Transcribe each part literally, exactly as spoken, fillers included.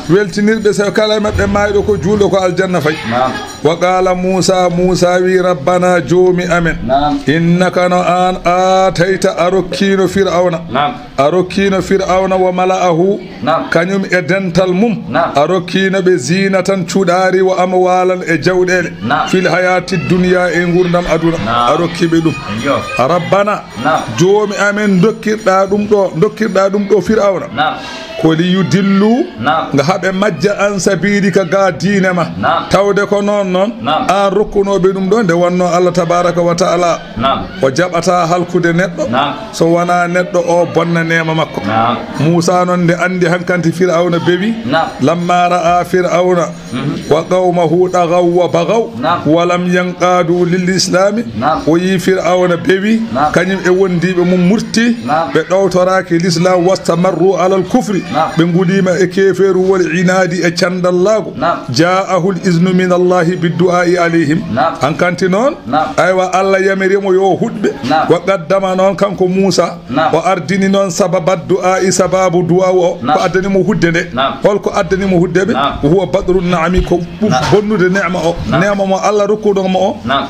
Weltinirɓe, so kala e maɓɓe maayɗo ko juulɗo, ko aljanna fayi. Naam. Wa qaala Muusa, Muusa wi, "Rabbana, Joomi amen, naam, innaka, no aan, aatayta, a rokkiino Fir'awna, naam, a rokkiino Fir'awna wa mala'ahu, naam, kañum e dental mum, naam, a rokkiino ɓe ziinatan, cuɗaari, wa amwaalan, e jawɗeele, naam, fil hayaati dunya, e nguurndam aduna, naam, a rokki ɓe ɗum. Eyyo. Rabbana, naam, Joomi amen, dokkirɗa ɗum ɗo, dokkirɗa ɗum ɗo Fir'awna." Naam. Ko li yudillu, naam, nga haɓe majja an sabilika ga diine ma. Naam. Tawde ko noon noon, naam, an rokkunooɓe ɗum ɗo, nde wonno Allah tabaraka wa taala, naam, o jaɓata halkude neɗɗo, naam, so wona neɗɗo o bonna neema makko. Naam. Muusa noon nde andi hankanti Fir'awna bewi, naam, lamma ra'a Fir'awna, mhm, wa qawmahu ɗagaw wa bagaw, naam, wa lam yanqadu lil islami. Naam. O yii Fir'awna bewi, naam, kañum e wondiiɓe mum murti, naam, ɓe ɗowtoraaki l'islam, wastamarru alal kufri, naam, ɓe nguliima e keefeeru, wal inaadi e candallaagu. Naam. Ja'ahul iznu min Allahi biddu'a'i alayhim. Naam. Hankanti noon, naam, aywa, Allah yamirimo yo o huɗɓe. Naam. Wa qaddama noon kanko Muusa, naam, o ardini noon sababat du'a'i, sababu du'a o. Naam. Ko addani mo hudde nde? Naam. Holko addani mo hudde ɓe? Naam. Huwa badrun na'ami, ko ɓuf, naam, bonnude neema o. Naam. Neema mo Allah rokkuɗo mo o. Naam.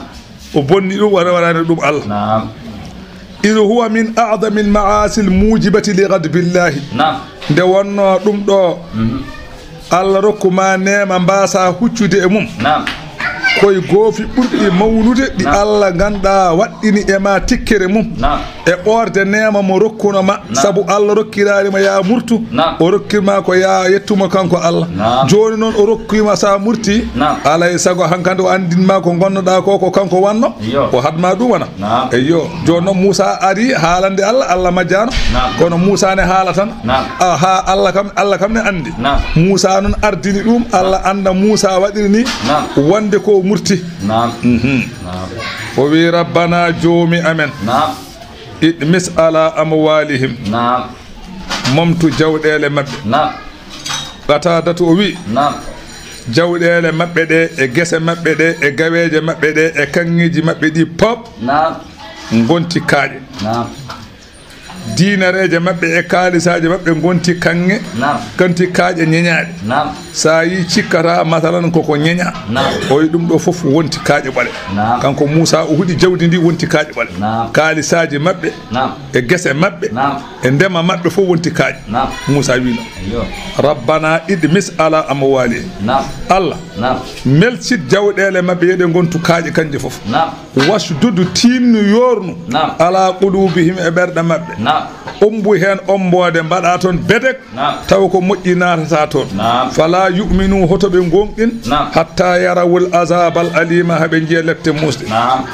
O bonni ɗum, wara waraani ɗum Allah. Naam. Idu huwa min a'zami al-ma'asi al-mujibati li ghadbillahi. Naam. Nde wonno ɗum ɗo, mhm, Allah rokku ma neema, mbasa huccude e mum. Naam. Koye goofi ɓurɗi mawnude ɗi, naam, Allah ganduɗa waɗɗini e ma tikkere mum. Naam. E ɓorde neema mo rokkuno ma, naam, sabu Allah rokkiraari ma ya murtu. Naam. O rokkir ma ko ya yettumo kanko Allah. Naam. Jooni noon o rokki ma sa murti. Naam. Alay sago hankadi o andin ma ko gonnoɗa ko, ko kanko wanno. Iyo. O hadma ɗum wona. Naam. Eyyo. Jooni noon Muusa ari haalande Allah, Allah majjano. Naam. Kono Muusa ne haalatan. Naam. Aha, Allah kam, Allah kam ne andi. Naam. Muusa noon ardini ɗum, Allah anda Muusa waɗiri ni. Naam. Wonde ko murti. Naam. Mhm. Naam. O wi, "Rabbana, Joomi amen, naam, itmis ala amwalihim, naam, momtu jawɗeele maɓɓe." Naam. Qatadatu o wi, naam, "Jawɗeele maɓɓe ɗe, e gese maɓɓe ɗe, e gaweeje maɓɓe ɗe, e kaŋŋeeji maɓɓe ɗi pop, naam, ngonti kaaƴe." Naam. Diinareeje maɓɓe e kaalisaaji maɓɓe ngonti kaŋŋe, naam, kanti kaaƴe ñeñaaɗe. Naam. Sa yi cikkata, masalan, koko ñeña. Naam. O yi ɗum ɗo fof wonti kaaƴe ɓole. Naam. Kanko Muusa o huɗi jawdi ndi wonti kaaƴe ɓole. Naam. Kaalisaaji maɓɓe, naam, e gese maɓɓe, naam, e ndema maɓɓe fof wonti kaaƴe. Naam. Muusa wino, eyyo, "Rabbana idmis ala amwalihim." Naam. Allah, naam, melsit jawɗeele maɓɓe, yeɗe ngontu kaaƴe kanje fof. Naam. Wasdudu, tiinnu, yoornu, naam, ala qulubihim, e ɓerɗe maɓɓe. Naam. Ombu heen omboode, mbaɗa toon bedek, naam, taw ko moƴƴi naatata toon. Naam. Fala yu'minu, hoto ɓe goonɗin, naam, hatta yarawul azabal alima, haa ɓe njiya lepte muusɗe. Naam.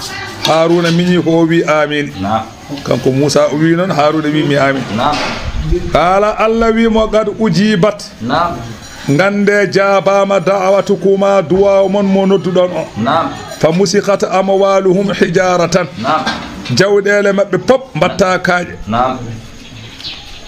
Haaruna miñi ko o wi, "Amin." Naam. Kanko Muusa o wi noon, Haaruna wi mi amin. Naam. Qaala, Allah wi mo, "Qad ujibat." Naam. Ngannde jaabaama da'watukuma, duwaaw mon mo nodduɗon o. Naam. Fa musiqat amwaluhum hijaratan. Naam. Jawɗeele maɓɓe pop mbatta kaaƴe. Naam.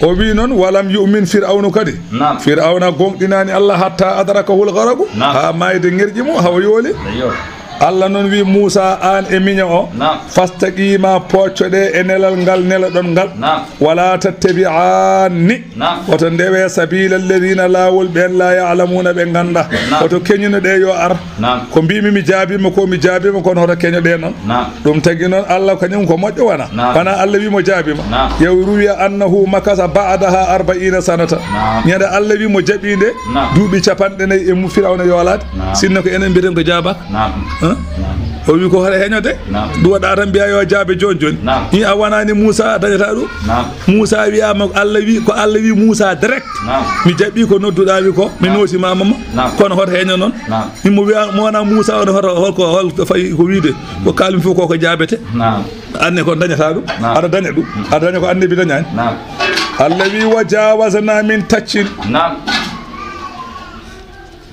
O wi noon, "Walam yu'min Fir'awnu kadi." Naam. Fir'awna goonɗinaani Allah hatta adrakahul gharaqu. Naam. Haa maayde ŋerƴi mo, hawa yooli. Eyyo. Allah noon wi Muusa, aan e miño o, naam, fastaqima, poccoɗe e nelal ngal neloɗon ngal. Naam. Wala tattabi'anni. Naam. Oto ndewe sabila alladhina, laawol ɓeen, la ya'lamuna, ɓe ngannda. Naam. Oto keñuno ɗe yo ar. Naam. Ko mbimi mi jaabima ko, mi jaabima, kono hoto keño ɗe noon. Naam. Ɗum tagi noon Allah kañum ko moƴƴo wona. Naam. Wona Allah wi mo jaabima. Naam. Yaw ruwiya annahu makasa ba'daha arba'ina sanata. Naam. Ñande Allah wi mo jaɓi nde, naam, duuɓi capanɗe nayi e mu Firawna yoolaade. Naam. Sinno ko enen mbiyeten ko jaaba. Naam. Hein? Naam. O wi ko hoto heñode. Naam. Ɗum waɗa tan mbiya yo jaabe jooni jooni. Naam. Ni a wonani Muusa a dañata ɗum. Naam. Muusa wiyama ko Allah wi, ko Allah wi Muusa direct. Naam. Mi jaɓi ko nodduɗa mi ko, mi, naam, nootimama mo. Naam. Kono hoto heño noon. Naam. Himo wiya mo wona Muusa on hoto, holko, holko fayi ko wiide. Ko kalmi fof koko jaabete. Naam. Anne ko dañata ɗum. Naam. Aɗa daña ɗum. Aɗa daña ko annabi dañani. Naam. Allah wi wa jawazna min taccin. Naam.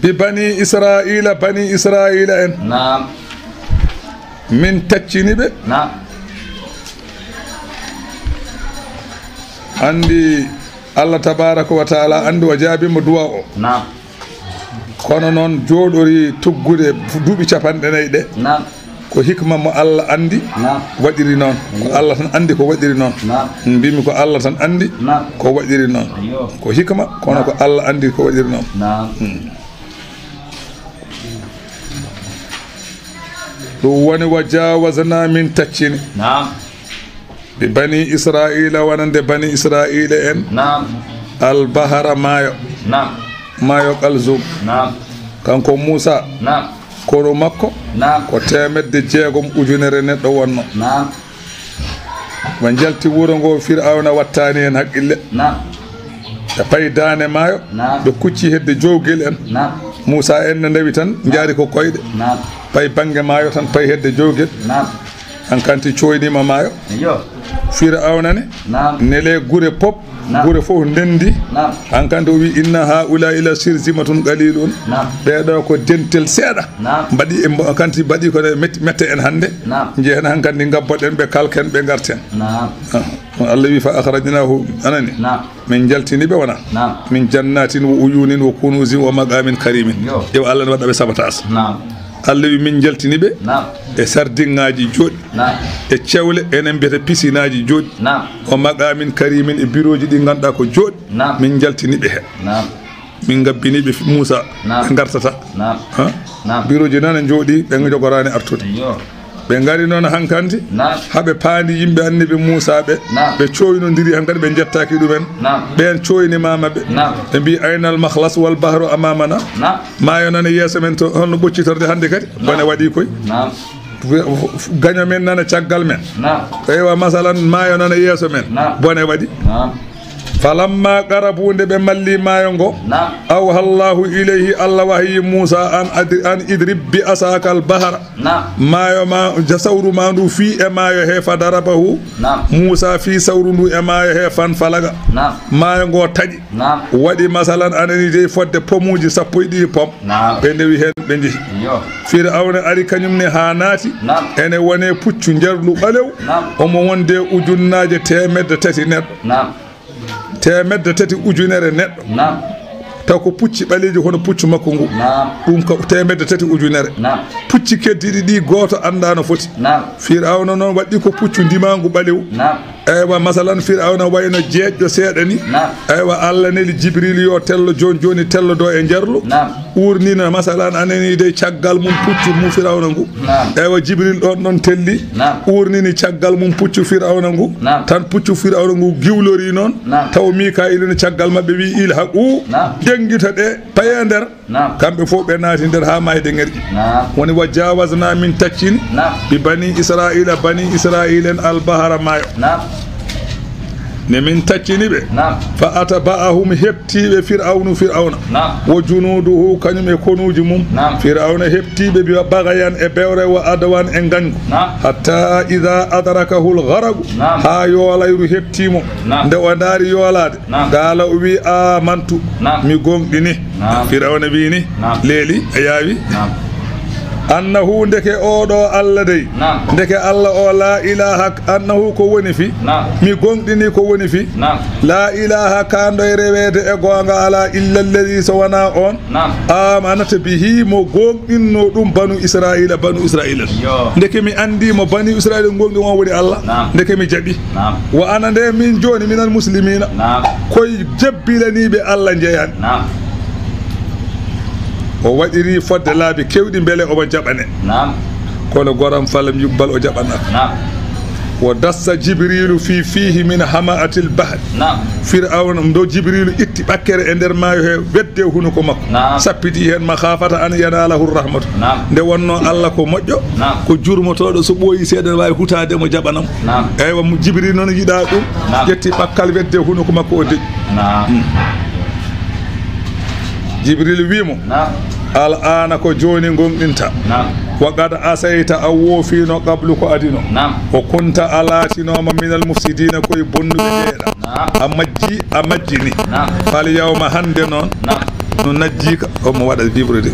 Bi bani Israila, bani Israila en. Naam. Min taccini ɓe. Naam. Andi Allah tabaraka wa taala andi o jaabima du'a o. Naam. Kono noon jooɗori tuggude duuɓi capanɗe nayi ɗe. Naam. Ko hikma mo Allah anndi, naam, waɗiri noon. Ko, ayyo, Allah tan anndi ko waɗiri noon. Naam. Mbimi ko Allah tan anndi, naam, ko waɗiri noon. Ayyo. Ko hikma, kono, naam, ko Allah anndi ko waɗiri noon. Naam. Hmm. Ɗum woni wa jawazna min taccini. Naam. Bi bani Israila wonande bani Israila en. Naam. Al bahara maayo. Naam. Maayo Kalzum. Naam. Kanko Muusa. Naam. Konu makko. Naam. Ko teemedde jeegom ujunere neɗɗo wonno. Naam. Ɓe njalti wuro ngo, Fir'awna wattaani heen haqqille. Naam. Ɓe payi daane maayo. Naam. Ɓe kucci hedde jowgel en. Naam. Muusa en ne ndawi tan, njaari ko koyɗe. Naam. Payi bannge maayo tan, payi hedde jowgel. Naam. Hankanti cooyniima maayo. Iyo. Fir'awna ne, naam, nele gure pop. Naam. Gure fof ndenndi. Naam. Hankanti o wi, "Inna haa'ulaa'i la shirzimatun qaliilun." Naam. Ɓeeɗo ko dentel seeɗa. Naam. Mbaɗi e mbo-, kanti mbaɗi ko met-, mette en hannde. Naam. Njehen hankanti ngabboɗen ɓe, kalken ɓe, ngarten. Naam. Ah, Allah wi, "Fa akhrajnaahu," anani? Naam. Min njaltini ɓe wona. Naam. "Min jannatin wa uyunin wa kunuzin wa maqamin karimin." Yo. Yo Allah ne waɗa ɓe sabotage. Naam. Allah wi, "Min njaltini ɓe, naam, e sardiŋaaji jooɗi, naam, e cewle, enen mbiyata pisinaaji jooɗi, naam, wa maqamin karimin, e birooji ɗi ngannduɗaa ko jooɗi." Naam. Min njaltini ɓe heen. Naam. Min ngabbini ɓe Muusa, naam, ɓe ngartata. Naam. Ha? Naam. Birooji noon e jooɗi, ɓe njogoraani artude. Yo. Ɓe ngari noon hankanti, naam, haa ɓe paandi yimɓe annabi Muusa ɓe. Naam. Ɓe cooynondiri hankanti, ɓe njettaaki ɗumen. Naam. Ɓeen cooynimaama ɓe. Naam. Ɓe mbi, "Aynal makhlas wal bahru amamana." Naam. Maayo nana yeeso men to, holno ɓoccitorde hannde kadi? Naam. Bone waɗi koy. Naam. Gaño men nana caggal men. Naam. Eywa, masalan, maayo nana yeeso men. Naam. Bone waɗi. Naam. Falamma qarabu, nde ɓe malli maayo ngo, naam, awha Allahu ilayhi, Allah wahayi Muusa an adri-, an idrib bi asaka al bahra. Naam. Maayo ma, ja sawru ma ndu fii e maayo he, fa darabahu. Naam. Muusa fii sawru ndu e maayo he, fan falaga. Naam. Maayo ngo taƴi. Naam. Waɗi masalan anani dey fodde pomuuji sappo e ɗiɗi pom. Naam. Ɓe ndewi heen, ɓe njehi. Yo. Fir'awna ari kañum ne haa naati. Naam. Ene wone puccu njarlu ɓalew. Naam. Omo wonde ujunnaaje teemedde tati neɗɗo. Naam. Teemedde tati ujunere neɗɗo. Naam. Taw ko pucci ɓaleeji hono puccu makko ngu. Naam. Ɗum ko teemedde tati ujunere. Naam. Pucci keddiɗi ɗi gooto anndaa no foti. Naam. Fir'awna noon waɗi ko puccu ndimaangu ɓalew. Naam. Eywa, masalan, Fir'awna wayno jeeƴɗo seeɗa ni. Naam. Eywa, Allah neli Jibril yo tello jooni jooni, tellodo e njarlu. Naam. Uurnina, masalan, anani dey caggal mum puccu mu Fir'awna ngu. Naam. Eywa, Jibril ɗon ɗon telli. Naam. Uurnini caggal mum puccu Fir'awna ngu. Naam. Tan puccu Fir'awna ngu giwlori noon. Naam. Taw Mika'ilu ne caggal maɓɓe wi, "Ilhaqu." Naam. Ƴeŋngita ɗe, paye nder. Naam. Kamɓe fof ɓe naati nder haa maayde ŋerƴi. Naam. Woni wa jawazna, min taccini. Naam. Bi bani Israila, bani Israila en al bahara maayo. Naam. Ne min taccini ɓe. Naam. Fa atba'ahum, heɓti ɓe Fir'awnu, Fir'awna. Naam. Wa junuduhu, kañum e konuuji mum. Naam. Fir'awna heɓti ɓe bi bagayan e bewre wa adwan e ngañgu. Naam. Hatta idha adrakahu al gharaqu. Naam. Haa yoolayru heɓti mo. Naam. Nde o ndaari yoolaade. Naam. Qaala, o wi, "Amantu." Naam. Mi goonɗini. Naam. Fir'awna wi ni. Naam. Leeli, a yaawi. Naam. Annahu, ndeke oo ɗoo Allah dey. Naam. Ndeke Allah o, laa ilaaha, annahu ko woni fi. Naam. Mi goonɗini ko woni fi. Naam. Laa ilaaha, kaanɗo e reweede e goonga alaa, illa alladhi, so wonaa oon. Naam. Amanata bihi, mo goonɗinno ɗum banu Israila, banu Israila. Yo. Ndeke mi anndi mo bani Israila goonɗini, on woni Allah. Naam. Ndeke mi jaɓi. Naam. Wa ana nde min jooni minal muslimina. Naam. Koye jebbilaniiɓe Allah njeyan. Naam. O waɗiri fodde laabi kewɗi mbele omo jaɓane. Naam. Kono goram falam yuqbal, o jaɓanaaka. Naam. Wa dassa Jibrilu fi fihi min hama'atil bahri. Naam. Fir'awna, ndo Jibrilu itti ɓakkere e nder maayo he, wedde hunuko makko. Naam. Sappiti heen makhafata an yanalahu rahmatu. Naam. Nde wonno Allah ko moƴƴo, naam, ko jurmotooɗo, so ɓooyi seeɗa ne waawi hutaade mo, jaɓanam. Naam. Eywa, mo Jibril noon yiɗaa ɗum, naam, ƴetti ɓakkal wedde hunuko makko, o deƴƴi. Naam. Hmm. Jibril wii mo, naam, "Al aana, ko jooni ngoonɗinta. Naam. Wa qad asayta, a woofiino, qablu, ko adino. Naam. Wa kunta, a laatinooma, minal mufsidiina, ko e bonnuɓe ɓeeɗa." Naam. A majji, a majjini. Naam. Fal yawma, hannde noon. Naam. Nu najjiika. O mo waɗa vibrede.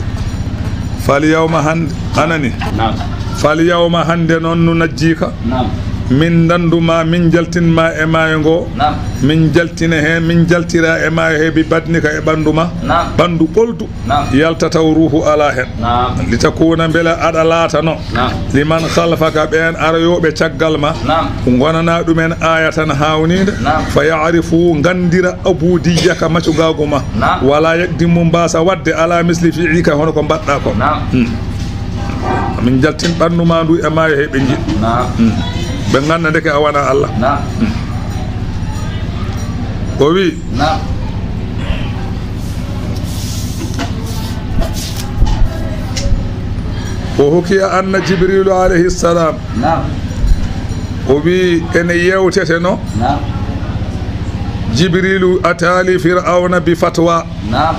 Fal yawma, hannde, anani. Naam. Fal yawma, hannde noon, nu najjiika. Naam. Min ndandu ma, min jaltin ma e maayo ngo. Naam. Min jaltina heen, min jaltira e maayo he bi badnika e ɓanndu ma. Naam. Ɓanndu ɓoldu. Naam. Yalta taw ruuhu alaa heen. Naam. Li takuuna, mbele aɗa laatano. Naam. Liman khalfaka, ɓeen aroyooɓe caggal ma. Naam. Ngonana ɗumen aayatan haawniinde. Naam. Fa ya'rifu, nganndira ubudiyyaka, macugaagu ma. Naam. Wala yaqdimu, mbaasa waɗde ala misli fi'lika, hono ko mbaɗɗa ko. Naam. Hmm. Min jaltin ɓanndu ma ndu e maayo he ɓe njiɗ. Naam. Hmm. Ɓe ngannda ndeke a wona Allah. Naam. Hmm. O wi. Naam. Wa hukiya anna Jibrilu alayhi salam. Naam. O wi ene yewteteno. Naam. Jibrilu atali Fir'auna bi fatwa. Naam.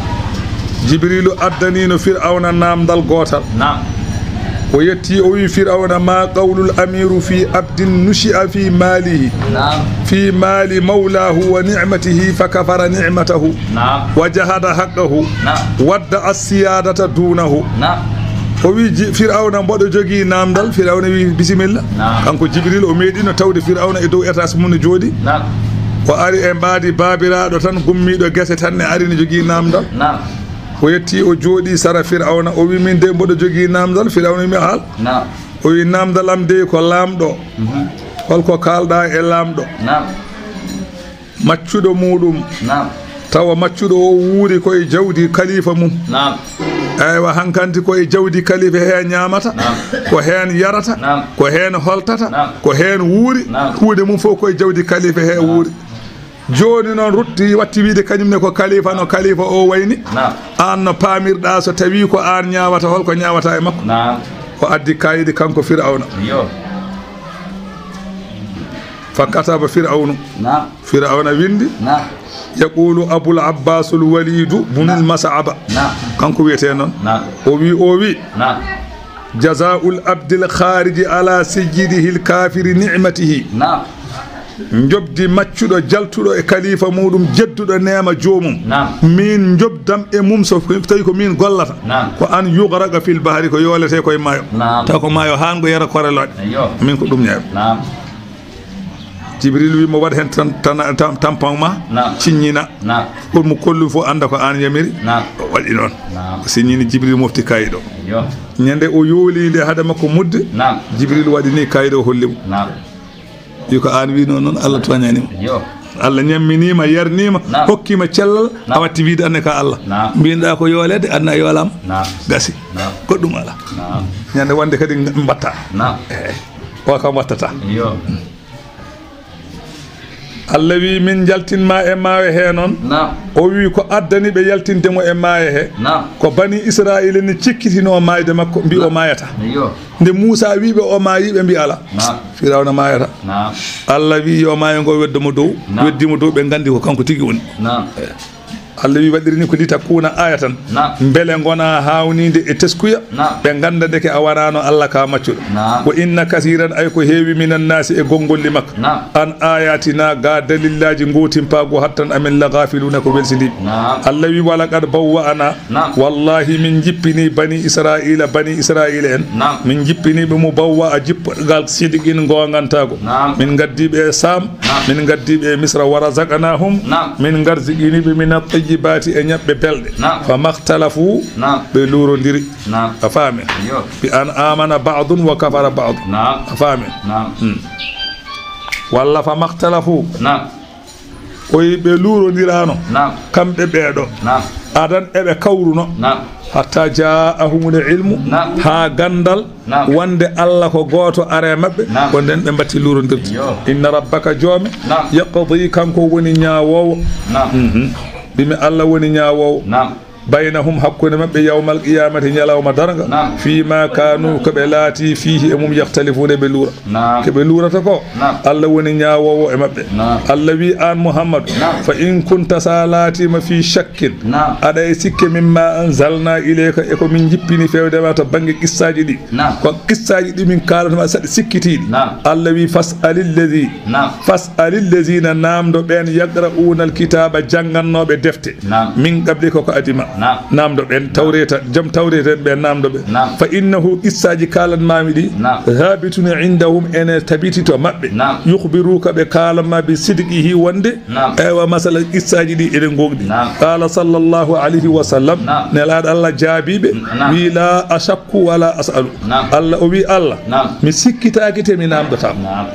Jibrilu addanino Fir'auna namdal gootal. Naam. O yetti, o wi Fir'auna, ma qawlul amiru fi abdin nushi'a fi malihi. Naam. Fi mali mawlahu wa ni'matihi fa kafara ni'matahu. Naam. Wa jahada haqqahu. Naam. Wadda as-siyadata dunahu. Naam. O wi ji-, Fir'auna, mboɗo jogii namdal. Fir'auna wi, bisimilla. Naam. Kanko Jibril, o meeɗino tawde Fir'auna e dow étage mum no jooɗi. Naam. O ari e mbaadi baabiraaɗo tan, gummiiɗo gese tan ne ari no jogii namdal. Naam. O yetti, o jooɗi sara Fir'auna. O wi, min de mboɗo jogii namdal. Fir'auna wi, mi haal. Naam. O wi, namdal am de ko laamɗo. Mhm. Holko kaalɗa e laamɗo? Naam. Maccuɗo muɗum. Naam. Tawa maccuɗo o wuuri ko e jawdi kalifa mum. Naam. Eywa, hankanti ko e jawdi kalifa he ñaamata, naam, ko heen yarata, naam, ko heen holtata, naam, ko heen wuuri. Naam. Kuuɗe mum fof ko e jawdi kalifa he, naam, wuuri. Jooni noon rutti watti wiide kañum ne ko kalifa no kalifa o wayni. Naam. Aan no paamirɗa so tawi ko aan ñaawata, holko ñaawata e makko? Naam. O addi kaydi kanko Fir'awna. Iyo. Fa kataba Fir'awnu. Naam. Fir'awna windi. Naam. Yaqulu Abul Abbasul Walidu bunil, naam, Mas'aba. Naam. Kanko wiyete noon. Naam. O wi, o wi. Naam. Jazaa'ul abdil khariji ala sayyidihil kafiri ni'matihi. Naam. Njoɓdi maccuɗo jaltuɗo e kalifa muɗum jedduɗo neema joomum. Naam. Min njoɓdam e mum so tawi ko min gollata. Naam. Ko an yughraqa fil bahri, ko yoolete koye maayo. Naam. Taw ko maayo haan ko yara korelooɗe. Ayyo. Min ko ɗum ñaami. Naam. Jibril wi mo waɗ heen tan, tan, tan, tampon ma, naam, ciññina. Naam. Pour mo kollu fof annda ko aan yamiri. Naam. O waɗi noon. Naam. O siññini, Jibril mofti kayit o. Iyo. Ñande o yooli nde hade makko mudde, naam, Jibril waɗi ni kayit o holli mo. Naam. Wi ko aan wino noon, Allah tooñani ma. Iyo. Allah ñamminima, yarnima, naam, hokkima cellal, naam, a watti wiide anne ka Allah. Naam. Mbinoɗa ko yoolede, anne a yoolama. Naam. Gasi. Naam. Goɗɗum ala. Naam. Ñande wonde kadi mbatta. Naam. Eey. O kam wattata. Iyo. Allah wi, min jaltin ma e maayo he noon. Naam. O wi ko addani ɓe yaltinde mo e maayo he. Naam. Ko bani Israila ni cikkitino maayde makko, mbi o, naam, maayata. Iyo. Nde Muusa wi ɓe o maayi, ɓe mbi ala. Naam. Firawna maayata. Naam. Allah wi yo maayo ngo weddo mo dow. Naam. Weddi mo dow, ɓe nganndi ko kanko tigi woni. Naam. Allah wi, waɗiri ni ko litakuna ayatan. Naam. Mbele ngona haawninde e teskuya. Naam. Ɓe ngannda ndeke a wonano Allah ka maccuɗo. Naam. Wa inna kasiran, ay ko heewi, minan nasi e gonngolli makko. Naam. An ayatina, ga dalillaji gootimpaagu hattan amin, la gafiluna, ko welsindiɓe. Naam. Allah wi, walaqad bawwa'na. Naam. Wallahi min jippini bani Israila, bani Israila en. Naam. Min jippini ɓe mubawwa'a jippogal sidiqin, goongantago. Naam. Min gaddi ɓe e Saam. Naam. Min gaddi ɓe e Misra, wa razaqnahum. Naam. Min garziqini ɓe min at-tayyibati e ñaɓɓe belɗe. Naam. Fa makhtalafu. Naam. Ɓe luurondiri. Naam. A faami? Iyo. Bi an amana ba'dun wa kafara ba'd. Naam. A faami? Naam. Hmm. Walla fa makhtalafu. Naam. O wi ɓe luurondirano. Naam. Kamɓe ɓeeɗo. Naam. Adan eɓe kawruno. Naam. Hatta ja'ahumul ilmu. Naam. Haa gandal. Naam. Wonde Allah ko gooto are maɓɓe. Naam. Ko nden ɓe mbatti luurondirde. Iyo. Inna rabbaka, joome. Naam. Yaqdi, kanko woni ñaawowo. Naam. Mhm. Mbimi Allah woni ñaawowo. Naam. Baynahum, hakkunde maɓɓe, yawmal qiyamati, ñalawma darnga. Naam. Fima kanu, ko ɓe laati, fihi, e mum, yakhtalifuna, ɓe luura. Naam. Ko ɓe luurata ko. Naam. Allah woni ñaawowo e maɓɓe. Naam. Allah wi, an Muhammadu, naam, fa in kunta, sa laatima fi shakkin, naam, aɗa e sikke, mimma anzalna ilayka, e ko min jippini fewde ma to bannge qissaaji ɗi. Naam. Ko qissaaji ɗi min kaalatma saɗi sikkitiiɗi. Naam. Allah wi, fas'alil ladhi, naam, fas'alil ladhina, naamndo ɓeen, yaqra'una alkitaba, janngannooɓe defte. Naam. Min qablika, ko adii ma. Naam. Naamndo ɓen, Tawreeta, jom Tawreeta en ɓen, naamndo ɓe. Naam. Fa innahu, qissaaji kaalan maami ɗi, Naam. haabitun indahum, ene tabiti to maɓɓe. Naam. Yukhbiruka, ɓe kaalan ma bi sidqihi, wonde, Naam. eywa, masala qissaaji ɗi ene ngoongɗi. Naam. Qaala sallallahu alayhi wa sallam, Naam. Nelaaɗo Allah jaabii ɓe, Naam. wii, "La ashakku wa la as'alu." Naam. Allah o wii, Allah, Naam. mi sikkitaaki te mi naamndotaako. Naam.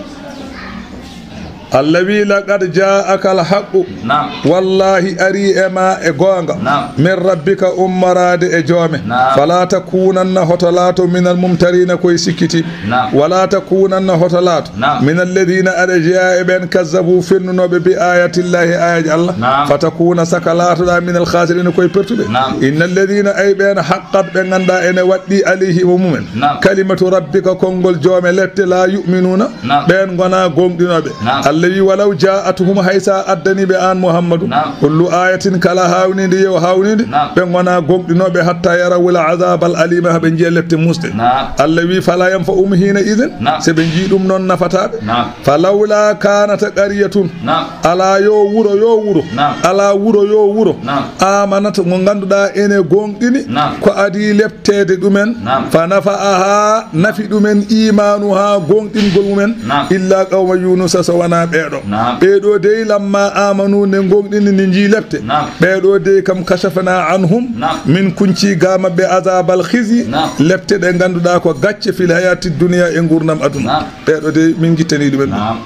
Allah wii, "Laqad jaa'aka al-haqqu." Naam. Wallaahi arii e ma e goonga. Naam. "Min rabbika", ummoraade e joome. Naam. "Fala takunanna", hoto laato, "minal mumtariina", ko e sikkitiiɓe. Naam. "Wala takunanna", hoto laato, Naam. "minal ladina", aɗa jeyaa e ɓen, "kazzabu", fennunooɓe, "bi ayatillahi", ayaji Allah. Naam. "Fatakuna", saka laatoɗaa, "minal khasirina", ko e pertuɓe. Naam. "Innal ladina", ay ɓen, "haqqat", ɓe ngannduɗaa ene waɗɗii, "alayhim", e mumen, Naam. "kalimatu rabbika", konngol joome lette, "la yu'minuna", Naam. ɓeen ngonaa gooŋɗinooɓe. Naam. Allah wii, "Walaw jaa'athum", hay so a addanii ɓe aan Muhammadu, Naam. "kullu ayatin", kala haawninde, yo haawninde, Naam. ɓe ngonaa gooŋɗinooɓe, "hatta yarawul azabal alima", haa ɓe njiya lepte muusɗe. Naam. Allah wii, "Fala yanfa'uhum hiina idin", Naam. so ɓe njii ɗum noon nafataa ɓe. Naam. "Falawla kanat qaryatun", Naam. alaa yo wuro, yo wuro, Naam. alaa wuro, yo wuro, Naam. "amanat", ngo ngannduɗaa ene gooŋɗini, Naam. ko adii lepte teede ɗumen, Naam. "fa nafa'aha", nafi ɗumen, "imanuha", gooŋɗingol mumen, Naam. "illa qawma Yunusa", so wanaa ɓeeɗo. Naam. Ɓeeɗo dey, "lamma amanu", nde gooŋɗini, nde njii lepte. Naam. Ɓeeɗo dey kam, "kashafna anhum", Naam. min kunci ga maɓɓe, "azabal khizyi", Naam. lepte ɗe ngannduɗaa ko gacce, "fil hayati dunya", e nguurndam aduna. Naam. Ɓeeɗo dey, min ngittanii ɗumen ɗum. Naam.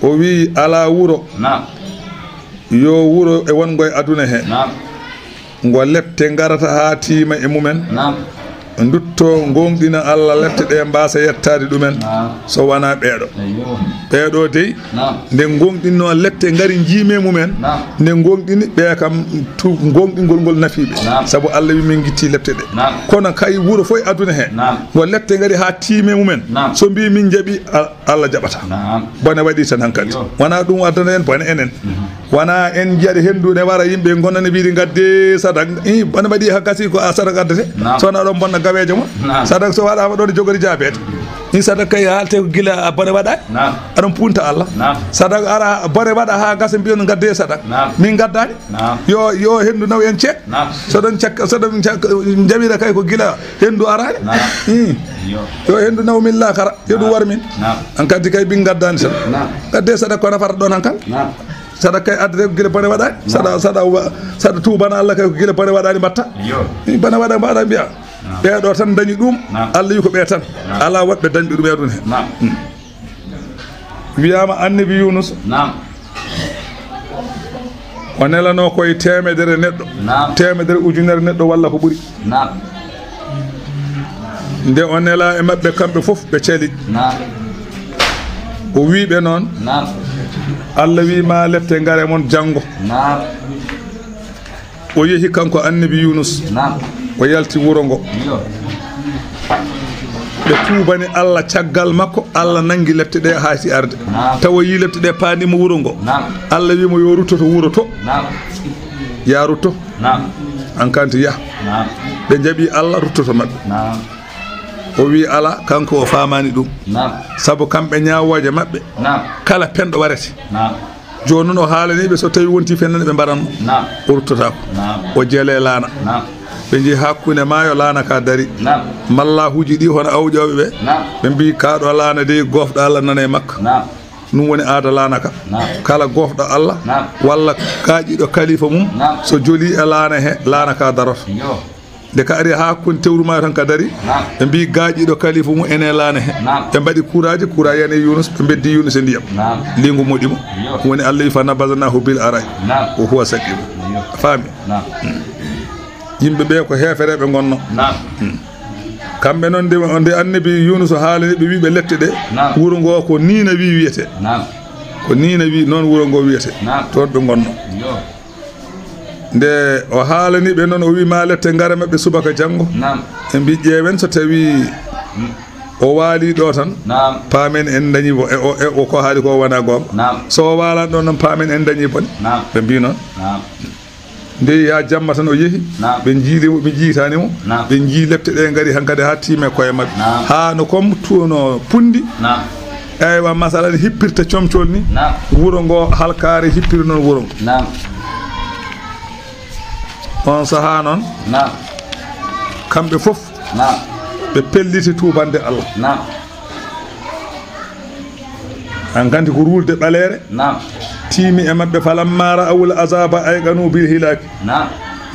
O wii, alaa wuro. Naam. Yo wuro e wongo e aduna he. Naam. Ngo lepte ngarata haa tiima e mumen. Naam. Ndutto, ngooŋɗina Allah, lepte ɗe mbaasa yettaade ɗumen. Naam. So wanaa ɓeeɗo. Ayyo. Ɓeeɗo dey, Naam. nde ngooŋɗinno lepte ngari njiime mumen. Naam. Nde ngooŋɗini ɓe kam tu-, ngooŋɗingol ngol nafi ɓe. Naam. Sabu Allah wi min ngitti lepte ɗe. Naam. Kono kay wuro fof e aduna he. Naam. Ngo lepte ngari haa tiime mumen. Naam. So mbi min jaɓi, a-, Allah jaɓata. Naam. Bone waɗi tan hankadi. Yo. Wonaa ɗum addana en bone enen. Mhm. Wonaa en njiyata henndu ne wara yimɓe ngonana wiide ngadde sadak. I, bone waɗi ha gasi ko a sadak addete. Naam. So wonaa ɗon bonna gaweejo mon. Naam. Sadak so waɗaama ɗon jogori jaabeede. I, sadak kay haalte ko gila a bone waɗaani. Naam. Aɗon punta Allah. Naam. Sadak ara bone waɗa ha gasa mbiyon ngadde sadak. Naam. Min ngaddaani. Naam. Yo, yo henndu naw en ceek. Naam. So ɗon cakka, so ɗon cakka, njawira kay ko gila henndu araani. Naam. I. Yo. Yo henndu naw min laakara. Yo ɗum war min. Naam. An kadi kay ɓin ngaddaani tan. Naam. Ngadde sadak ko nafarta ɗon hankal. Naam. Sadak kay addete ko gila bone waɗaani. Naam. Saɗa, saɗa wa-, saɗa tuubana Allah kay ko gila bone waɗaani mbatta. Yo. I bone waɗa mbaɗa mbiya. Naam. Ɓeeɗo tan dañi ɗum. Naam. Allah wi ko ɓe tan. Naam. Alaa woɗɓe dañɓe ɗum e aduna he. Naam. Hmm. Wiyaama Annabi Yunus. Naam. O nelanoo koye teemedere neɗɗo. Naam. Teemedere ujunere neɗɗo walla ko ɓuri. Naam. Nde o nelaa e maɓɓe kamɓe fof, ɓe cali. Naam. O wii ɓe noon, Naam. Allah wii ma lepte ngare mon janngo. Naam. O yehi kanko Annabi Yunus. Naam. O yalti wuro ngo. Yo. Ɓe tuubani Allah caggal makko, Allah nanngi lepte ɗe haa si arde. Naam. Tawa yii lepte ɗe paandiima wuro ngo. Naam. Allah wii mo yo rutto to wuro to. Naam. Ya rutto. Naam. An kanti yah. Naam. Ɓe njaɓi Allah ruttoto maɓɓe. Naam. O wii alaa, kanko o faamaani ɗum. Naam. Sabu kamɓe ñaawooje maɓɓe. Naam. Kala penɗo warete. Naam. Jooni noon o haalanii ɓe so tawii wontii fennande ɓe mbaranno. Naam. O ruttotaako. Naam. O jelee laana. Naam. Ɓe njehi hakkunde maayo, laana ka dari. Naam. Mallaahuuji ɗi hono awƴooɓe ɓe. Naam. Ɓe mbii kaa ɗo laana dey goofɗo Allah nana e makka. Naam. Ɗum woni aada laana ka. Naam. Kala goofɗo Allah Naam. walla gaaƴiiɗo kalifa mum Naam. so jolii e laana he, laana ka daroto. Yo. Nde ka ari haa hakkunde tewru maayo tan ka dari, Naam. ɓe mbii gaaƴiiɗo kalifu mum ene laana he. Naam. Ɓe mbaɗi kuuraaji, kuuraa yani e Yunus, ɓe mbeddi Yunus e ndiyam. Naam. Liingu moɗi mo. Yo. Woni Allah wi, "Fa nabadnaahu bil araa'i Naam. wa huwa saqiim." Yo. A faami? Naam. Hmm. Yimɓe ɓe ko heefereeɓe ngonno. Naam. Hmm. Kamɓe noon nde, nde Annabi Yunus haalani ɓe, wi ɓe lette ɗe, Naam. wuro ngo ko Niinawi wiyetee. Naam. Ko Niinawi noon wuro ngo wiyetee. Naam. Toon ɓe ngonno. Yo. Nde o haalani ɓe noon, o wi ma lette ngare maɓɓe subaka janngo. Naam. Ɓe mbi ƴeewen so tawi Mm. o waali ɗo tan. Naam. Paamen en dañi mo, e o, e o ko haali ko wona goonga. Naam. So o waalani ɗo noon, paamen en dañi bone. Naam. Ɓe mbi noon. Naam. Nde ya jamma tan o yehi. Naam. Ɓe njiili mo, ɓe njiitaani mo. Naam. Ɓe njii lepte ɗe ngari hankadi haa tiime koye maɓɓe. Naam. Haa no comme tu-, no punndi. Naam. Eywa, masalan, hippirta comcol ni. Naam. Wuro ngo halkaare hippiri noon wuro ngo. Naam. On sahaa noon, naam, kamɓe fof, naam, ɓe pelliti tuubande Allah. Naam. An kanti ko ruulde ɓaleere, naam, tiimi e maɓɓe. Falammaa ra'awul azaaba ayqanuu bil hilaaki. Naam.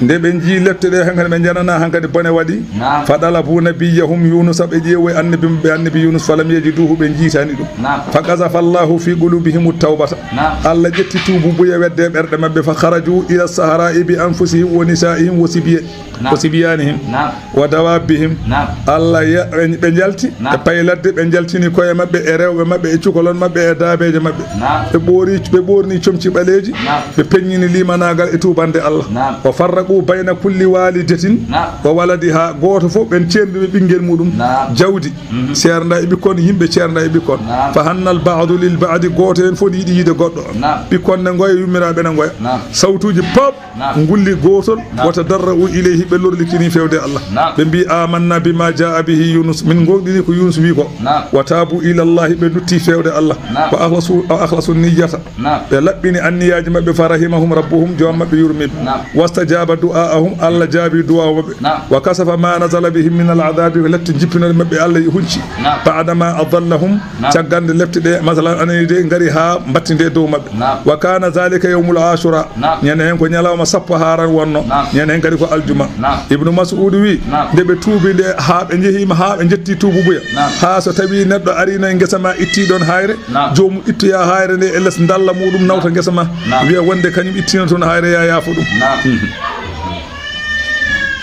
Nde ɓe njii lepte ɗe, hankadi ɓe njananaa, hankadi bone waɗi. Naam. Fa ɗalabuu nabiyyahum Yuunusa, ɓe ƴeewoyi annabi maɓɓe, annabi Yuunus, falam yajiduuhu, ɓe njiitaani ɗum. Naam. Fa qazafallaahu fii quluubihimut tawbata. Naam. Allah ƴetti tuububuya wedde e ɓerɗe maɓɓe. Fa kharajuu ila saharaa'i bi anfusihim wa nisaa'ihim wa sibya-, naam, wa sibyaanihim, naam, wa dawaabbihim. Naam. Allah ya-, ɓe, ɓe njalti, naam, e payladde, ɓe njaltini koye maɓɓe e rewɓe maɓɓe e cukalon maɓɓe e daabeeje maɓɓe. Naam. Ɓe ɓoori, ɓe ɓoorni comci ɓaleeji, naam, ɓe peññini limanaagal e tuubande Allah. Naam. Wa farraquu bayna kulli waalidatin, naam, wa waladihaa, gooto fof ɓen ceerndi ɓe ɓinngel muɗum. Naam. Jawdi, mhm, ceernda e ɓikkon, yimɓe ceernda e ɓikkon. Naam. Fa hannal ba'du lil ba'di, gooto en fof ne yiɗi yiide goɗɗo. Naam. Ɓikkon ne ngoya, yummiraaɓe ne ngoya. Naam. Sawtuuji pop, naam, ngulli gootol, naam, wa tadarra'uu ilayhi, ɓe lorlikini feewde Allah. Naam. Ɓe mbii, "Aamannaa bimaa jaa'a bihi Yuunus, min ngoongɗini ko Yuunus wii ko." Naam. Wa taabuu ilallaahi, ɓe lutti feewde Allah. Naam. Wa akhlasu, wa akhlasu niyyata. Naam. Ɓe laɓɓini anniyaaji maɓɓe, fa rahimahum rabbuhum, Joom maɓɓe yurmii ɓe. Naam. Wastajaaba du'aa'ahum, Allah jaabii du'aaw maɓɓe. Naam. Wa kashafa maa nazala bihim minal azaabi, ko lepte jippinooɗe maɓɓe Allah hunci. Naam. Ba'da maa adallahum, naam, caggal nde lepte ɗe, masalan, anani de, ngari haa mbattinde e dow maɓɓe. Naam. Wa kaana zaalika yawmul aashuraa. Naam. Ñande heen ko ñalawma sappo haaran wonno. Naam. Ñande heen kadi ko aljuma. Naam. Ibnu Mas'uud wi, naam, nde ɓe tuubi nde, haa ɓe njehiima, haa ɓe njetti tuububuya. Naam. Haa so tawii neɗɗo ariino e ngesa ma, itti ɗoon haayre, naam, joomum ittoya haayre nde e les ndalla muɗum, nawta, naam, ngesa ma. Naam. Wiya wonde kañum ittino toon haayre, ya yaafo ɗum. Naam. Mhm.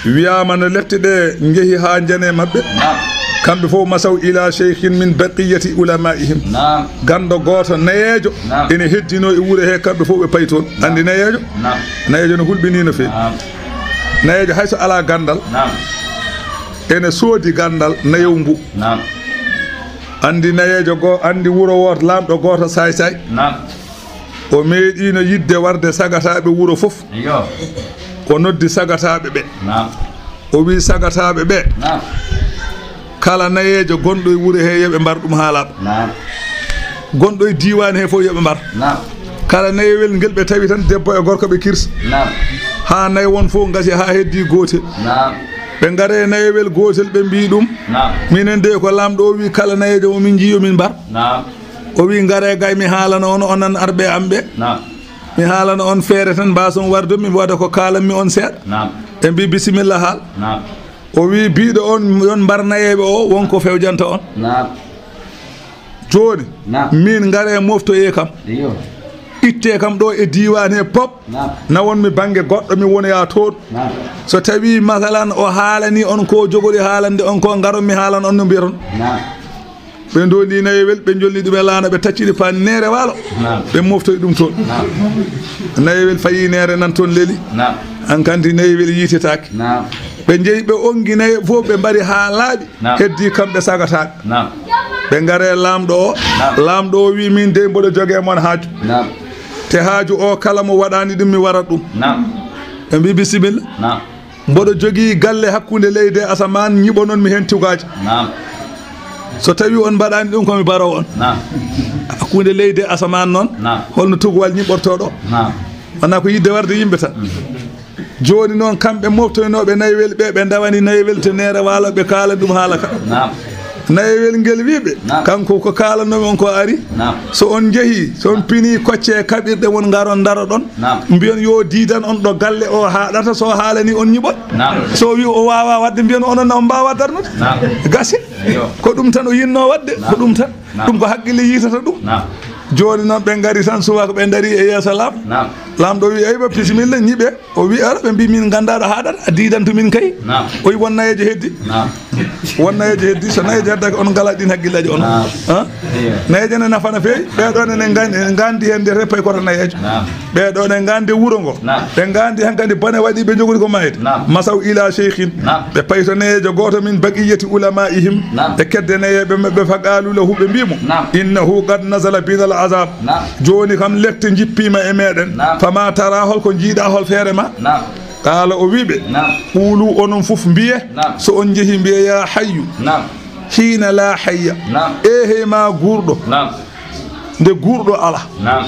Wiyaama no lepte ɗe njehi haa njane maɓɓe. Naam. Kamɓe fof masaw ila sheykhin min baqiyati ulamaihim. Naam. Ganndo gooto nayeejo, naam, ene heddinoo e wuro he, kamɓe fof ɓe payi toon. Naam. Anndi nayeejo? Naam. Nayeejo no hulɓinii no feewi. Naam. Nayeejo hay so alaa ganndal, naam, ene soodi ganndal nayewu ngu. Naam. Anndi nayeejo goo, anndi wuro wooto, laamɗo gooto saay saay. Naam. O meeɗiino yiɗde warde sagataaɓe wuro fof. Iyo. O noddi sagataaɓe ɓe. Naam. O wii sagataaɓe ɓe, naam, kala nayeejo gonɗo e wuro he, yo ɓe mbar ɗum haa laaɓa. Naam. Gonɗo e diiwaan he fof, yo ɓe mbar. Naam. Kala nayewel ngel ɓe tawi tan, debbo e gorko ɓe kirsa. Naam. Haa nayo won fof ngasi haa heddii gootel. Naam. Ɓe ngare nayewel gootel, ɓe mbii ɗum, naam, minen de ko laamɗo o wii kala nayeejo mo min njii yo min mbar. Naam. O wii, "Ngaree gay mi haalana on, onon arɓe am ɓe. Naam. Mi haalana on feere tan, mbaason warde, mi waɗa ko kaalanmi on seeɗa." Naam. Ɓe mbii, "Bisimilla, haal." Naam. O wii, "Biiɗo on, yon mbar nayeeɓe o, won ko fewjanta on." Naam. Jooni, naam, min ngaree moftoyee kam. Iyo. Ittee kam ɗo e diiwaan he pop. Naam. Nawon mi bannge goɗɗo, mi wonoya toon. Naam. So tawii, masalan, o haalanii on ko jogori haalande on ko, ngaron mi haalana on no mbiyaton. Naam. Ɓe ndoondi nayewel, ɓe njolni ɗum e laana, ɓe tacciri paani neere waalo. Naam. Ɓe moftoyi ɗum toon. Naam. Nayewel fayi neere nan toon leli. Naam. An kanti nayewel yiitetaake. Naam. Ɓe njehi ɓe ongi naye fof, ɓe mbari haa laaɓi. Naam. Heddii kamɓe sagataaɓe. Naam. Ɓe ngaree laamɗo o. Naam. Laamɗo o wii, "Min dey mboɗo jogee mon haaju." Naam. Te haaju o kala mo waɗaani ɗum, mi warat ɗum. Naam. Ɓe mbii, "Bisimilla." Naam. Mboɗo jogii galle hakkunde leydi e asamaan, nyiɓonon mi heen tugaaji. Naam. So tawii on mbaɗaani ɗum, ko mi baroowo on. Naam. Hakkunde leydi e asamaan noon, naam, holno tugowal nyiɓortoo ɗo? Naam. Wonaa ko yiɗde warde yimɓe tan. Mm. Jooni noon, kamɓe moftoynooɓe nayewel ɓe, ɓe ndawani nayewel to neere waalo, ɓe kaala ɗum haala ka. Naam. Nayewel ngel wii ɓe, naam, kanko ko kaalanoomi on ko ari. Naam. So on njehii, so on pinii, koccee kaɓirɗe mon, ngaron ndaroɗon. Naam. Mbiyon yo diidan on ɗo galle o haaɗata, so haalanii on nyiɓon. Naam. So wii o waawaa waɗde, mbiyon onon na on mbaawaa darnude. Naam. Gasi. Eyo. Ko ɗum tan o yinnoo waɗde, ko, naam, ɗum tan. Naam. Ɗum ko haqqille yiitata ɗum. Naam. Jooni noon ɓe ngari tan, subaka ɓe ndarii e yeeso laamɗo. Naam. Laamɗo wii, "Aywa, bisimilla, nyiɓee." O wii, "Ara," ɓe mbii, "Min nganndaa ɗo haaɗata, a diidantu min kay." Naam. O wii, "Won nayeejo heddi." Naam. Won nayeejo heddi, so nayeejo heddaaki, on ngalaa ɗiin haqqillaaji on. Naam. Han? Eyo. Nayeejo ne nafaa no feewi, ɓee ɗoo ne, ne ngan-, ne nganndi heen nde repay koto nayeejo. Naam. Ɓee ɗoo ne nganndi wuro ngo. Naam. Ɓe nganndi hankadi bone waɗi, ɓe njogori ko maayde. Naam. Masaw ila sheykhin. Naam. Ɓe payi to nayeejo gooto min baqiyati ulamaihim. Naam. E kedde nayeeɓe maɓɓe, fa qaalu lahu, ɓe mbii mo, naam, "Innahu qad nazala bina al azab." Naam. Jooni kam lepte njippiima e meeɗen. Naam. Fama tara, hol ko njiiɗaa, hol feere ma? Naam. Qaala, o wii ɓe, naam, "Quulu, onon fof mbiyee, naam, so on njehii mbiyee, ya hayyu, naam, hiina la hayya." Naam. Eehey ma guurɗo, naam, nde guurɗo alaa. Naam.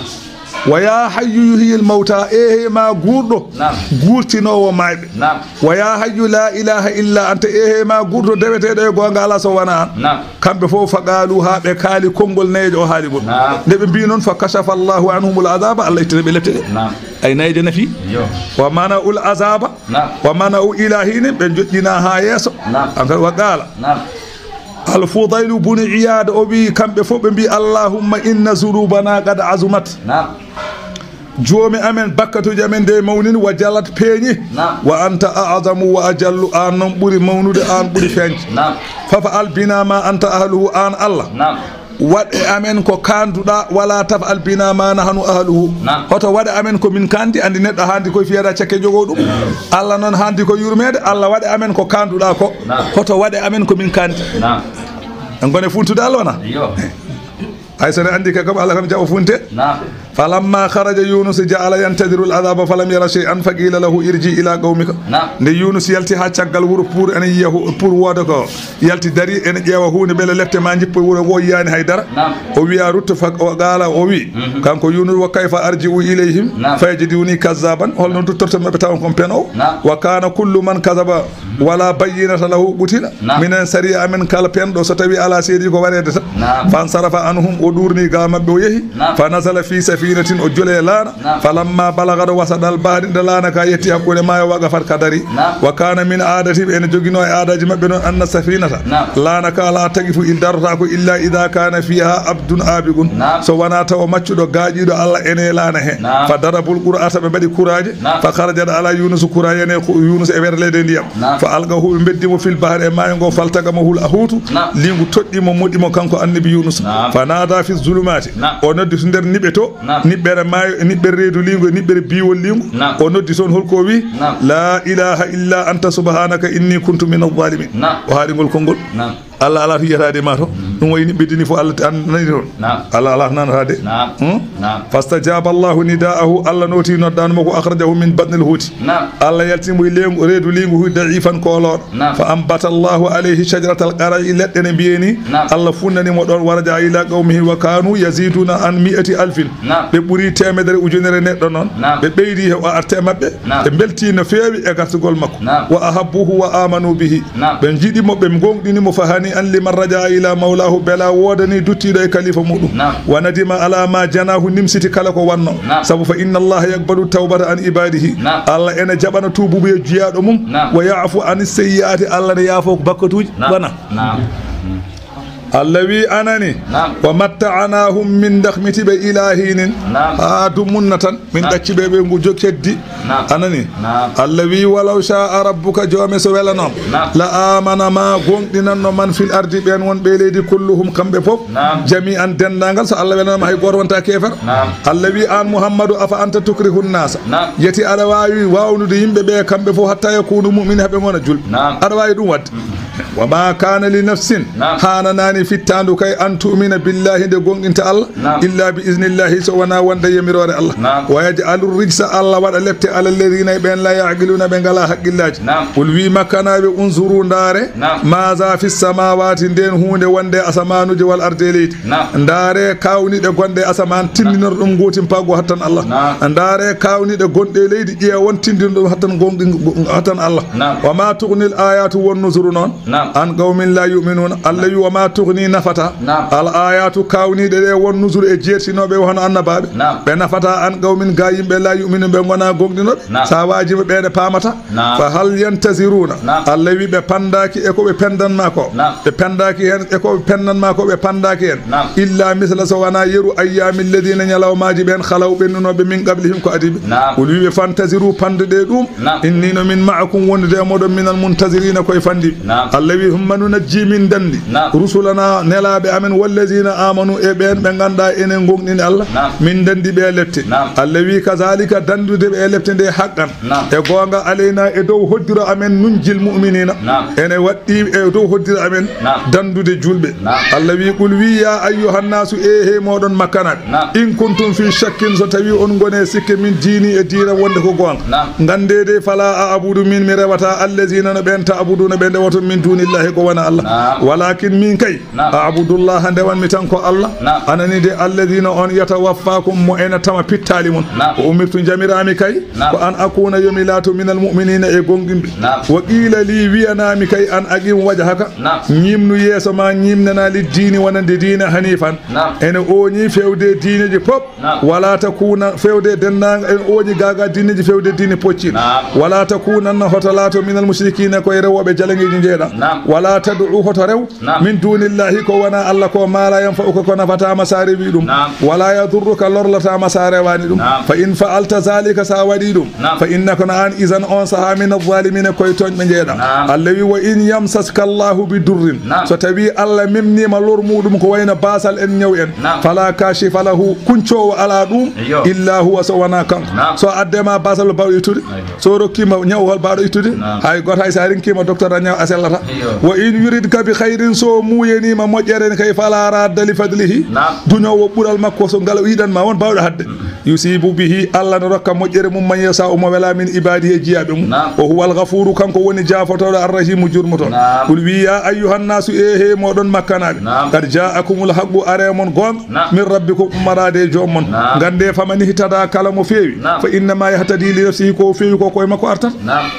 Wa ya hayyu yuhyil mawta, ehe ma guurɗo, naam, guurtinoowo maayɓe. Naam. Wa ya hayyu la ilaha illa anta, ehe ma guurɗo deweteeɗo e goonga alaa so wonaa aan. Naam. Kamɓe fof fa qaalu, haa ɓe kaali konngol nayeejo o haali ngol. Naam. Nde ɓe mbii noon, fa kashafa Allahu anhumul azaba, Allah ittani ɓe lepte ɗe. Naam. Ay nayeejo nafi. Yo. Wa mana'ul azaba. Naam. Wa mana'u ila hinin, ɓe joƴƴina haa yeeso. Naam. An kadi wa qaala. Naam. Al Fudaylu bunu Iyaad o wi, kamɓe fof ɓe mbi, Allahumma inna zunubana qad azumat. Naam. Joomi amen, bakkatuuji amen de mawnini, wa jalat peeñi. Naam. Wa anta a'zamu wa ajallu, aan noon ɓuri mawnude, aan ɓuri feeñde. Naam. Fa fa'al bina ma anta ahluhu, aan Allah. Naam. Waɗ e amen ko kaanduɗaa, wala taf'al bina ma nahnu ahluhu. Naam. Hoto waɗ e amen ko min kaandi, anndi neɗɗo haandi koye fiyata cakke jogo ɗum. Allah noon haandi ko yurmeede, Allah waɗ e amen ko kaanduɗaa ko. Naam. Hoto waɗ e amen ko min kaandi. Naam. En ngone funtude Allah wona? Yo. Hay so ne anndi ka kam Allah kam jaɓa funte. Naam. Falamma kharaja Yunus ja'ala yantadiru al-adhaba falam yara shay'an faqila lahu irji ila qawmika. Naam. Nde Yunus yalti haa caggal wuro pour ene yiya hu-, pour wooda ko yalti dari ene ƴeewa huunde mbele lepte ma jippo wuro ngo yiyaani hay dara. Naam. O wiya rutto fa o qaala o wi, mhm, kanko Yunus, wa kayfa arji'u ilayhim, naam, fayajiduni kazzaban, holno duttorto maɓɓe tawa kon penowo? Naam. Wa kana kullu man kazaba wala bayyinata lahu qutila. Naam. Minen sariya amen kala penɗo so tawi ala seedi ko wareede tan. Naam. Fansarafa anhum, o ɗuurni ga maɓɓe o yehi. Naam. Fa nazala fi safinatin, o jole laana. Naam. Falamma balagat wasadal bahri, nde laana ka yetti hakkunde maayo, waqafat ka dari. Naam. Wa kana min aadati, ene jogino e aadaji maɓɓe noon, anna safinata, naam, laana ka la taqifu, il darotako illa ida kana fiha abdun abiqun. Naam. So wona tawa maccuɗo gaaƴiiɗo Allah ene laana he. Naam. Fa darabul qur'ata, ɓe mbaɗi kuraaje. Naam. Fa kharajat ala Yunus, kuraaje ne ko Yunus e werleede ndiyam. Naam. Fa alqahu, ɓe mbeddi mo fil bahri, e maayo ngo, faltaqamahu al huutu. Naam. Liingu toɗɗi mo, moɗi mo kanko annabi Yunus. Naam. Fa nada fi zulumati. Naam. O noddi to nder niɓe to. Naam. Niɓɓere maayo, e niɓɓere reedu liingu, e niɓɓere biiwol liingu. Naam. O noddi toon, holko o wi? Naam. La ilaha illa anta subhanaka inni kuntu min al-zalimin. Naam. O haali ngol konngol. Naam. Allah alaa to yiyataade ma to. Mm. Ɗum wayi niɓɓe dini fof Allah an nani toon. Naam. Allah alaa to nanataade. Naam. Hmm? Naam. Fastajaba Allahu nidaahu, Allah nooti noddaandu makko, akhrajahu min batnil huuti. Naam. Allah yaltini mo e leengu, reedu liingu hu da'ifan koolooɗo. Naam. Fa ambata Allahu alayhi shajaratal qara'i, leɗɗe ne mbiye ni. Naam. Allah funnani mo ɗoon, wa raja'a ila qawmihi wa kanu yaziduna an mi'ati alfin. Naam. Ɓe ɓuri teemedere ujunere neɗɗo noon. Naam. Ɓe ɓeydi he o arte e maɓɓe. Naam. Ɓe mbelti no feewi e gartugol makko. Naam. Wa ahabbuhu wa amanu bihi. Naam. Ɓe njiɗi mo, ɓe ngoongɗini mo, fa hani an liman raja'a ila mawlahu, bela woodani duttiiɗo e kalifa muɗum. Naam. Wa nadima ala ma janahu, nimsiti kala ko wanno. Naam. Sabu fa inna Allaha yaqbalu tawbata an ibadihi. Naam. Allah ene jaɓana tuububu e jiyaaɗo mum. Naam. Wa ya'fu an sayyi'ati, Allah ne yaafo ko bakkatuuji. Naam. Bana. Naam. Allah wi anani. Naam. Wa matta'anahum, min dakhmiti ɓe ila hinin. Naam. Haa dumunna tan. Min, naam, ɗacci ɓe, ɓe ngu jog keddi. Naam. Anani? Naam. Allah wi, "Walaw sha'a rabbuka," joome so welanooma. Naam. "La amana ma," gonɗinanno, "man fil ardi," ɓeen won ɓe leydi, "kulluhum," kamɓe fof. Naam. "Jami'an," denndaangal, so Allah welanooma hay gooto wonta keefar. Naam. Allah wi, "Aan Muhammadu, afa anta tukrihu nnaasa." Naam. Yeti aɗa waawi waawnude yimɓe ɓe kamɓe fof, "hatta yakunu mu'minin," haa ɓe ngona julɓe. Naam. Aɗa waawi ɗum waɗde? Mm. "Wa ma kana li nafsin," naam, haananaani fittaandu kay, "an tu'mina billahi," nde gonɗinta Allah, naam, "illa bi iznillahi," so wonaa wonde yamiroore Allah. Naam. "Wa yaj'alu rijsa," Allah waɗa lepte, "ala alladhina," e ɓeen, "la ya'qiluna," ɓe ngalaa haqqillaaji. Naam. Qul wi Makkanaaɓe, "Unzuru," ndaare, naam, "maza fi samawati," ndeen huunde wonde e asamaanuuji, "wal ardi," e leydi. Naam. Ndaare kaawniiɗe gonɗe e asamaan, tinndinor ɗum gootimpaagu hattan Allah. Naam. Ndaare kaawniiɗe gonɗe e leydi, ƴeewon tinndinor ɗum hattan gonɗi-, hattan Allah. Naam. "Wa ma tughnil ayatu wan nuzuru," noon. Naam. "An qawmin la yu'minuna." Allah wi, "Wa ma tughni," nafata. Naam. "Al ayatu," kaawniiɗe ɗe, "wan nuzuru," e jeertinooɓe, hono annabaaɓe. Naam. "Ɓe nafata an qawmin," ga yimɓe, "la yu'minun," ɓe ngonaa gonɗinooɓe. Naam. So a waajii ɓe, ɓe ne paamata. Naam. "Fa hal yantaziruna?" Naam. Allah wi, "Ɓe penndaaki e ko ɓe penndan ma ko." Naam. "Ɓe penndaaki heen e ko ɓe penndan ma ko, ɓe penndaaki heen. Naam. "Illa misla," so wonaa yeru, "ayyami alladhina," ñalawmaaji ɓeen, "khalaw," ɓennunooɓe, "min qablihim," ko adii ɓe. Naam. Qul wi ɓe, "Fantaziruu," pannduɗe ɗum. Naam. "Inni," no min, "ma'akum," wondude e mooɗon, "minal muntazirina," koye fanndiiɓe. Naam. Allah wi, "Thumma nunajji," min danndi, naam, "rusulana," nelaaɓe amen, "walladhina amanu," e ɓeen ɓe ngannduɗaa enen gonɗini Allah, naam, min danndi ɓe lepte. Naam. Allah wi, "Kadhalika," danndude ɓe e lepte nde, "haqqan," naam, e goonga, "alaynaa," e dow hoddiro amen, "nunjil mu'minina," naam, ene waɗɗii e dow hoddiro amen, naam, danndude julɓe. Naam. Allah wi, "Qul," wi, "ya ayyuhan nasu," e he mooɗon Makkanaaɓe, naam, "in kuntum fi shakkin," so tawi on ngone sikke, "min diini," e diina wonde ko goonga. Naam. Nganndee de, "fala a'budu," min mi rewata, "allazina," no ɓeen, "ta'buduna," ɓe ndewoton, "min dunillahi ko wona Allah. Naam. Walakin min kay, naam, a'budullaha ndewanmi tan ko Allah. Naam. Anani de alladhina on yatawaffakum mo ena tama pittali mon. Naam. Wa umirtu jamiraami kay, naam, ko an akuna yomi laato minal mu'minina e gonɗinɓe. Naam. Wa qila li wiyanaami kay an aqim wajhaka. Naam. Ñimnu yeeso ma ñimnana lid dini wonande diina hanifan. Naam. Ene ooñi fewde diineji pop. Naam. Wala takuna fewde denndaangal en ooñi gaaga diineji fewde diine pocciɗo. Naam. Wala takunanna hoto laato minal mushrikina koye rewooɓe jalaŋeeji njeeɗa. Naam. Wala tad'u hoto rew. Naam. Min dunillahi ko wona Allah ko ma la yanfa'uka ko nafataama sa rewi ɗum. Naam. Wala yadurruka lorlataama sa rewaani ɗum. Naam. Fa in fa'alta zalika sa waɗi ɗum. Naam. Fa innaka no an izan on saha min azzalimina koye tooñɓe njeeɗa. Naam. Allah wi wa in yamsaska Allahu bi durrin. Naam. So tawi Allah memnima lor muɗum ko wayno basal en ñaw en. Naam. Fala kashifa lahu kuncowo ala ɗum. Iyo. Illa huwa so wona kanko. Naam. So addema basal bawɗo ittude. Iyo. So rokkima ñaw hol bawɗo ittude. Naam. Hay goto hay sa rinkima docteur a ñaw a sellata. Iyo. Wa in yuridka bi khairin so muyanima moƴƴere ne kay fala radda li fadlihi. Naam. Duñowo ɓural makko so ngal o yiɗanma won bawɗo hadde. Mm. Yusibu bihi, Allah no rokka moƴƴere mum man yasa'u mo wela min ibadihi e jiyaaɓe mum. Naam. Wa huwa al-ghafuru, kanko woni jaafotooɗo, ar-rahimu, jurmotooɗo. Naam. Qul wi ya ayyuhan nasu, e he moɗon makkanaaɓe. Naam. Qad ja'akumul haqqu, are mon goonga. Naam. Min rabbikum, ummaraade e joom mon. Naam. Gande faman ihtada, kala mo feewi. Naam. Fa innama yahtadi li nafsihi, ko feewi ko koye makko artata. Naam.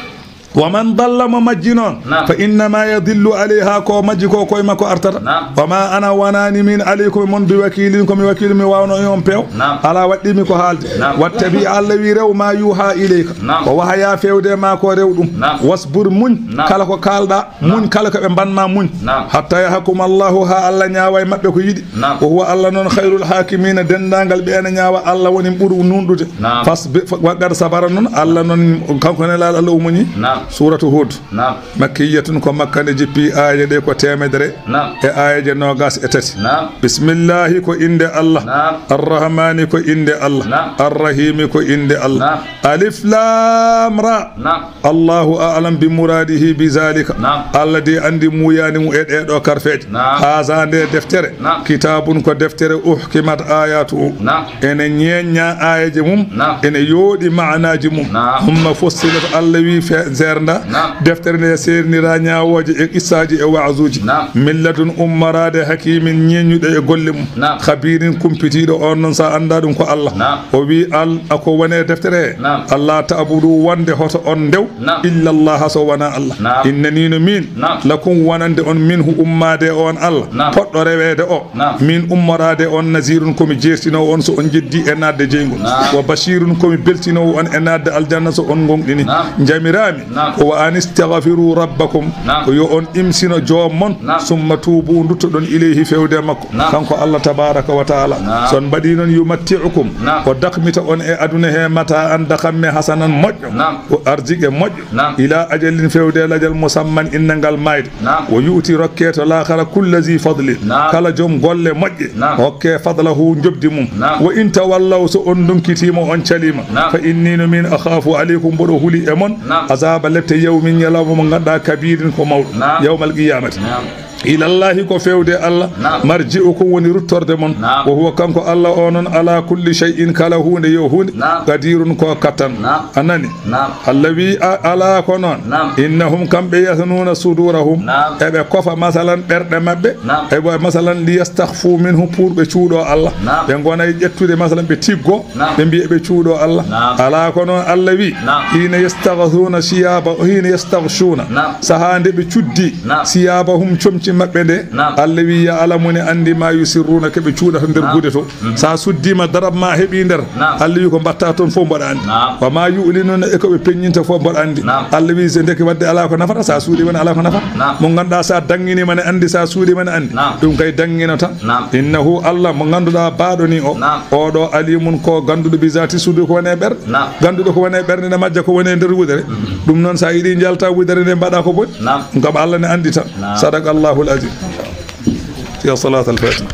Wa man dalla mo majji noon, naam, fa innama yadillu alayha, ko majji ko koye makko artata. Naam. Wa ma ana wonani min alaykum e mon bi wakilin, ko mi wakilu mi wawno e on pew. Naam. Ala waɗɗimi ko haalde. Naam. Wattabi Allah wi rew ma yuha ilayka. Naam. Ko wahaya fewde ma ko rew ɗum. Naam. Wasbur muñ, naam, kala ko kalɗa, naam, muñ kala ko ɓe mbanma muñ. Naam. Hatta yahkuma Allahu ha Allah ñaawa e maɓɓe ko yiɗi. Naam. Wa huwa Allah noon khayrul hakimina, denndaangal ɓe ene ñaawa Allah woni ɓuru nunɗude. Naam. Fasbi-, fa-, wa qad sabara noon Allah noon kanko nelaaɗo Allah o muñi. Naam. Suratu Hud. Naam. Makkiyatun ko Makka nde jippi aaye ɗe ko teemedere. Naam. E aayeje noogas e tati. Naam. Bismillahi ko innde Allah. Naam. Arrahmani ko innde Allah. Naam. Arrahimi ko innde Allah. Naam. Alif Lam Ra. Naam. Allahu a'lam bi muradihi bi zalika. Naam. Allah de anndi muyaani mum e ɗee ɗoo karfeeje. Naam. Haza nde deftere. Naam. Kitaabun ko deftere uhkimat ayatuhu. Naam. Ene ñeeñña aayeeje mum. Naam. Ene yooɗi maanaaji mum. Naam. Humma fussilat Allah wi fe-, seernda. Naam. Deftere nde seernira ñaawooje e qissaaji e waazuuji. Naam. Min ladun ummoraade hakimin ñeeñuɗo e golle mum. Naam. Khabirin kumpitiiɗo on noon sa annda ɗum ko Allah. Naam. O wi al-, a ko wone deftere he. Naam. Allah ta'budu wonde hoto on ndew. Naam. Illa Allah so wona Allah. Naam. Innani no min. Naam. Lakum wonande on minhu ummaade on Allah. Naam. Poɗɗo reweede o. Naam. Min ummoraade on nazirun ko mi jeertinoowo on so on jeddi e naatde jeyngol. Naam. Wa bashirun ko mi beltinoowo on e naatde aljanna so on ngonɗini. Naam. Njamiraami. Naam. Ko wa an istaghfiru rabbakum. Naam. Ko yo on imsino joom mon. Naam. Summa tuubu nduttoɗon ilayhi fewde makko. Naam. Kanko Allah tabaraka wa taala. Naam. So on mbaɗi noon yumatti'ukum. Naam. O dakmita on e aduna he mata an dakamme hasanan moƴƴo. Naam. O arzike moƴƴo. Naam. Ila ajalin fewde lajal musamman innangal mayde. Naam. O yu'ti rokke to laakhara kulla zi fadlin. Naam. Kala joom golle moƴƴe. Naam. Hokke fadlahu njoɓdi mum. Naam. Wa in tawallaw so on ndunkitiima on caliima. Naam. Fa inni no min akhafu alaykum mboɗo huli e mon. Naam. Azaba lepte yawmin ñalawma mo ngannduɗaa kabirin ko mawɗo. Naam. Yawmal qiyamati. Naam. Ilallahi ko fewde Allah. Naam. Marji'ukum woni ruttorde mon. Naam. Wa huwa kanko Allah o noon ala kulli shay'in kala huunde yo huunde. Naam. Qadirun ko kattan. Naam. A nani? Naam. Allah wi a-, ala ko noon. Naam. Innahum kamɓe yathnuna sudurahum. Naam. Eɓe kofa masalan ɓerɗe maɓɓe. Naam. Eɓe masalan li yastakhfu minhu pour ɓe cuuɗo Allah. Naam. Ɓe ngona e ƴettude masalan ɓe tiggo. Naam. Ɓe mbiya ɓe cuuɗo Allah. Naam. Ala ko noon Allah wi. Naam. Hina yastaghshuna siyaba, hina yastaghshuna. Naam. Saha nde ɓe cuddi. Naam. Siyabahum comci maɓɓe nde. Naam. Allah wi ya alamu ne andi ma yusirruna ke ɓe cuuɗata nder gude to. Mhm. Sa suddima darab ma heɓi nder. Naam. Allah wi ko mbatta toon fof mboɗa andi. Naam. Wa ma yu'linuna e ko ɓe peññinta fof mboɗa andi. Naam. Allah wi se ndeke wadde ala ko nafata sa suuɗi wona ala ko nafata. Naam. Mo ngannduɗaa sa danginima ne andi sa suuɗima ne andi. Naam. Ɗum kay dangino tan. Naam. Innahu Allah mo ngannduɗaa baaɗo ni o. Naam. Oɗo alimun ko gannduɗo bi zati sudur ko wone ɓer. Naam. Gannduɗo ko wone ɓernde ne majja ko wone nder wudere. Mhm. Ɗum noon sa yiɗi njalta wudere nde mbaɗa ko boni. Naam. Ɗum kam Allah ne andi tan. Naam. Sadaka Allahul azim. Fiya salat al fatiha.